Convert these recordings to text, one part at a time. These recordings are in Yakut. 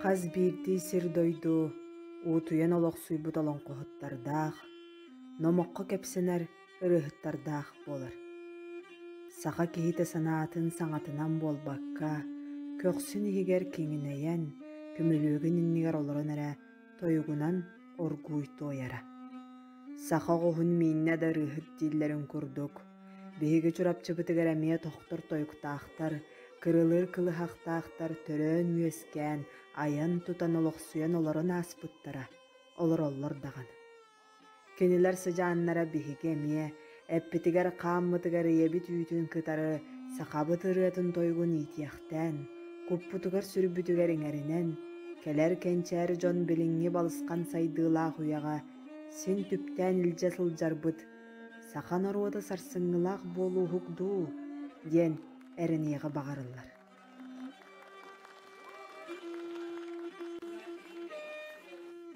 Хас биирдии сир-дойду уутуйан олохсуйбут олоҥхоһуттардаах, номоххо кэпсэнэр ырыаһыттардаах буолар. Саха киһитэ санаатын саҥатынан буолбакка, көхсүн иһигэр киҥинэйэн, көмүлүөгүн иннигэр олорон эрэ тойугунан оргууй туойара. Саха оҕуһун мииннэ да ырыаһыт дииллэрин курдук, биһиги Чурапчыбытыгар эмиэ тохтор тойуктаахтар, кырылыыр кылыһахтаахтар төрөөн-үөскээн, айан-тутан олохсуйан олорон ааспыттара, олороллор даҕаны. Кинилэр сыдьааннара биһиги эмиэ эппитигэр-хааммытыгар ийэбит үүтүн кытары сахабыт ырыатын-тойугун иитиэхтээн, куппутугар-сүрбүтүгэр иҥэринэн, кэлэр кэнчээри дьон билиҥҥи балысхан сайдыылаах үйэҕэ син түптээн илдьэ сылдьарбыт саха норуота сарсыҥҥылаах буолууһук дуу диэн эрэниэҕи баҕарыллар.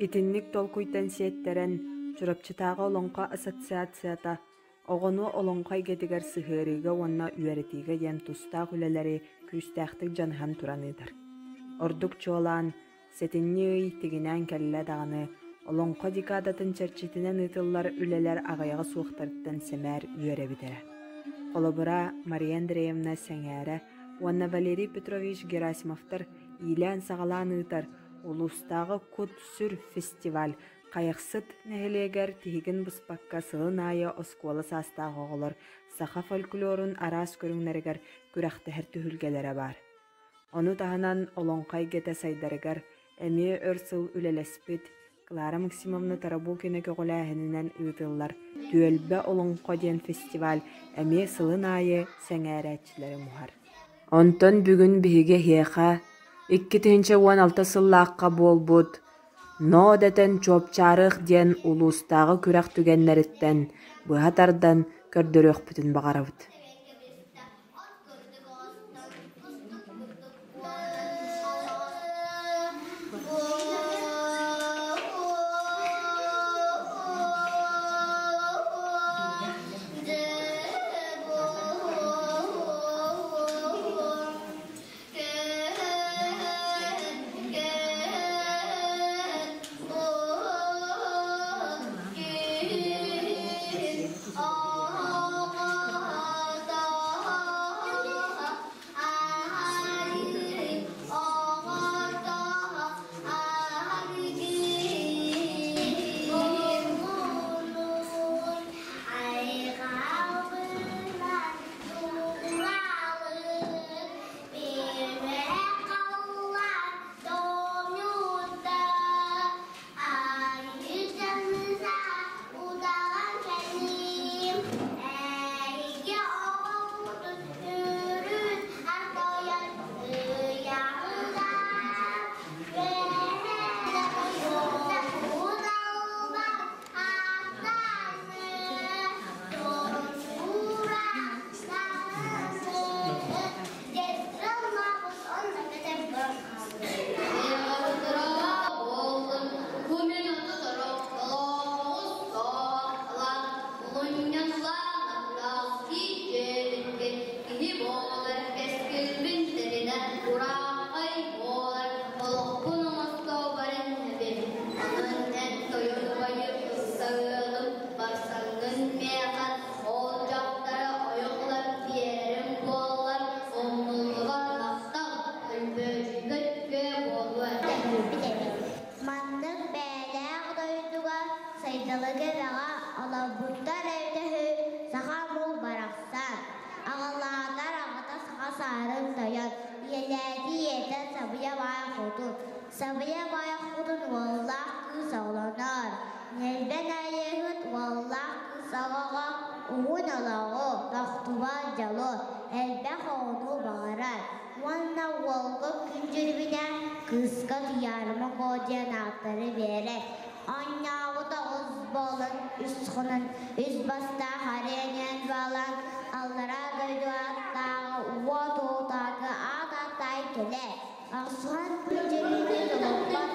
Итинник толкуйтан сиэттэрэн, Чурапчытааҕы Олоҥхо ассоциацията оҕону олоҥхо эйгэтигэр сыһыарыыга уонна үөрэтиигэ диэн тустаах үлэлэри күүстээхтик дьаныһан туран ыытар. Ордук чуолаан, Сэтинньи ый тигинээн кэллэ даҕаны, Олоҥхо декадатын чэрчитинэн ыытыллар үлэлэр аҕыйаҕа суохтарыттан сэмээр үөрэбит эрэ. Холобура, Мария Андреевна Сэҥээрэ уонна Валерий Петрович Герасимовтар иилээн-саҕалаан ыытар улуустааҕы Кут-сүр фестиваль Хайахсыт нэһилиэгэр тиһигин быспакка сылын аайы оскуола саастаах оҕолор саха фольклорун араас көрүҥнэригэр күрэхтэһэр түһүлгэлэрэ баар. Ону таһынан олоҥхо эйгэтэ сайдарыгар эмиэ өр сыл үлэлэспит Клара Максимовна Тарабукина көҕүлээһининэн ыытыллар Түөлбэ олоҥхо диэн фестиваль эмиэ сылын аайы сэҥээрээччилэри муһар. Онтон бүгүн биһиги эһиэхэ 2016 сыллаахха буолбут Ноо дэтэн Чуопчаарыах диэн улуустааҕы күрэх түгэннэриттэн быһа тардан көрдөрүөхпүтүн баҕарабыт. Маннык бэйэлээх дойдуга сайдалыгы эбэҕэ олорбуттар эбитэ үһү саха омук барахсан. Аҕалаатар аҕата саха саарын тойон, ийэлээтии ийэтэ Сабыйа баай хотун. Сабыйа баай хотун уоллаах кыыс оҕолонор. Ньэлбэн Айыыһыт уоллаах кыыс оҕоҕо уһун олоҕу, тохтубат дьолу, элбэх оҕону баҕарар. Уонна уолга күн дьүрүбүнэ, кыыска Туйаарыма Куо диэн ааттары биэрэр. Оонньообут оҕус буолан үс хонон, үс бастаах арыанньан буолан, аллараа дойду ааттааҕы уот уотааҕы аат ааттай кэлэр. Ахсыһан күн дьүрүбүнэ толорбот.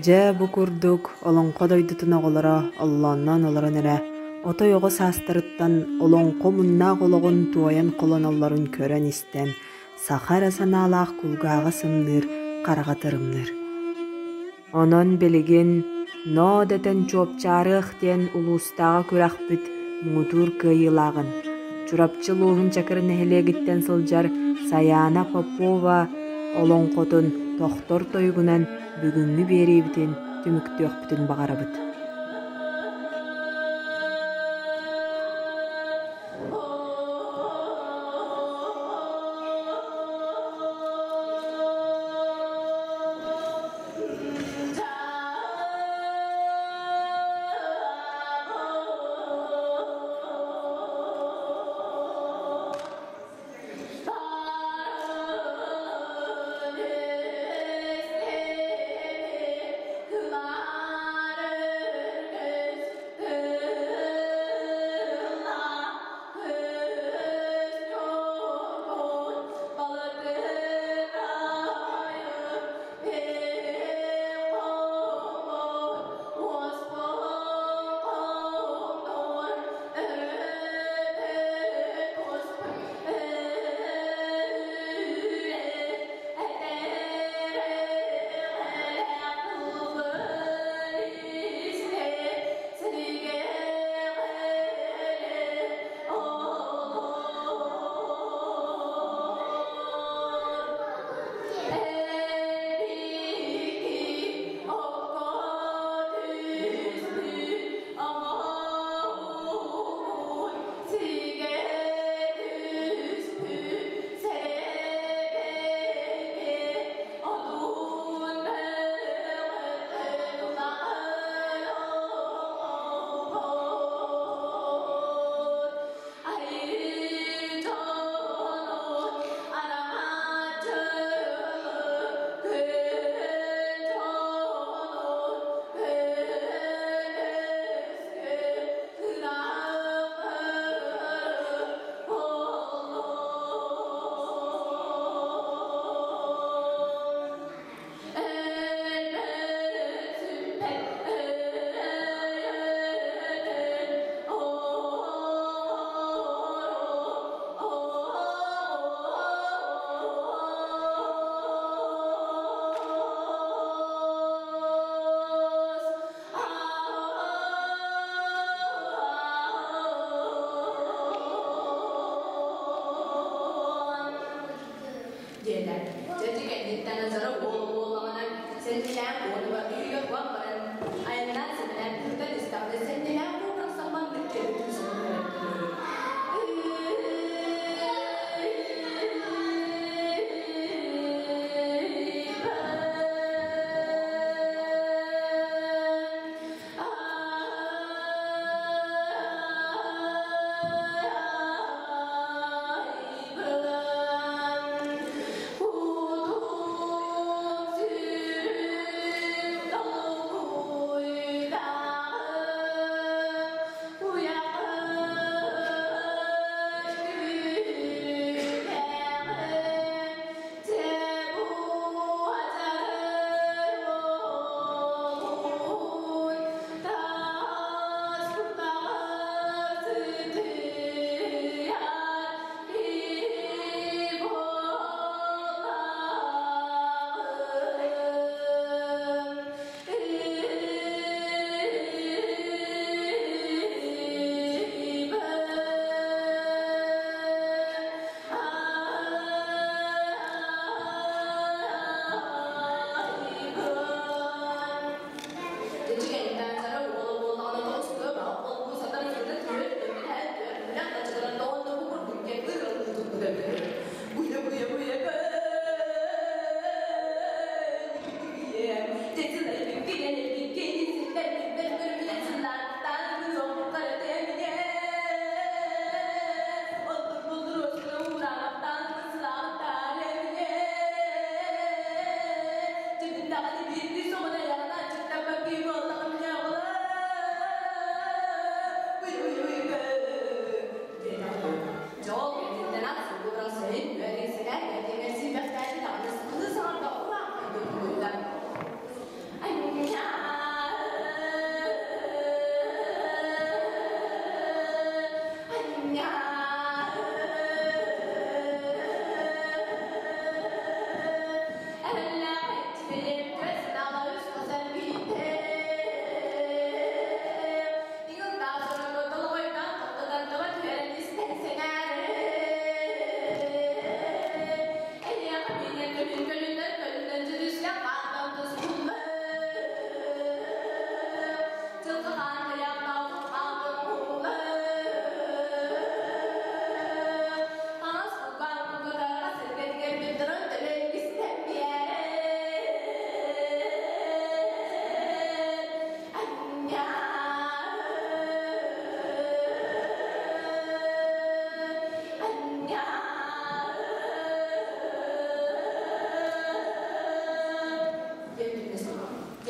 Дьэ, бу курдук олоҥхо дойдутун оҕолоро оллоонноон олорон эрэ, отой оҕо саастарыттан олоҥхо муннаах олоҕун туойан холоноллорун көрөн-истэн, саха эрэ санаалаах кулгааҕа сымныыр, хараҕа тырымныыр. Онон билигин ноо дэтэн чуопчаарыах диэн улуустааҕы күрэхпит муҥутуур кыайыылааҕын, Чурапчы улууһун Чакыр нэһилиэгиттэн сылдьар Сайаана Попова олоҥхотун тохтор тойугунан бүгүҥҥү биэриибитин түмүктүөхпүтүн баҕарабыт.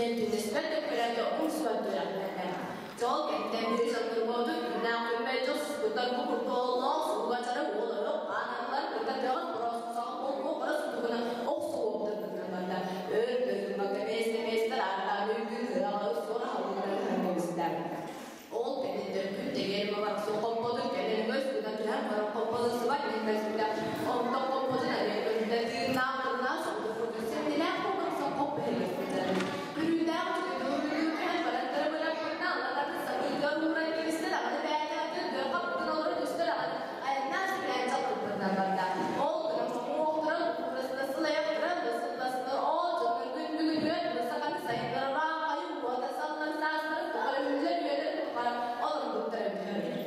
Диэн түннэспэт да көрөөтө умсубат үөрэхтэннэ. Дьол кэнниттэн үһүс аттырбоотун күннээх күммэ дьыл суспуттар бу курдук суугачары уол ойох хаан арыллар кытта тыаҕын борооску ол бара сутугуна охсуоптарбытынан барда. Өр көтүммакка миэстэ миэстэ ааттаан өйдүүр кыраҕы суор аһылыгынан кэбистэ. Ол кэнниттэн күн дэгэр барахсан хоппотун кэлэн көс гына түһэн баран хоппотун сыбат иһиллэспитэ. Онтон хоппотун эмиэ көрбүтэ тыыннаах тыллаах соҕотох курдук сэмнилээх барахсан хоп иһиллэспитэ. Үрүүндээх үчүгэйдик уруйдуу түһэн баран тырыбыраппытына аллататын сабыытыгар ууран кэбистэ даҕаны бэйэтэ тыа хаппытын олоро түстэ даҕаны айаннаан сибилээн чалбыппытынан барда. Ол гынан уохтуран уурасына сылайахтаран да сылластар ол дьоннор күн бүгүнүгэр да саханы сайыннарара хайы уота саллар саастарын тухары үллэр үйэлэрин тухары олорбуттар эбит.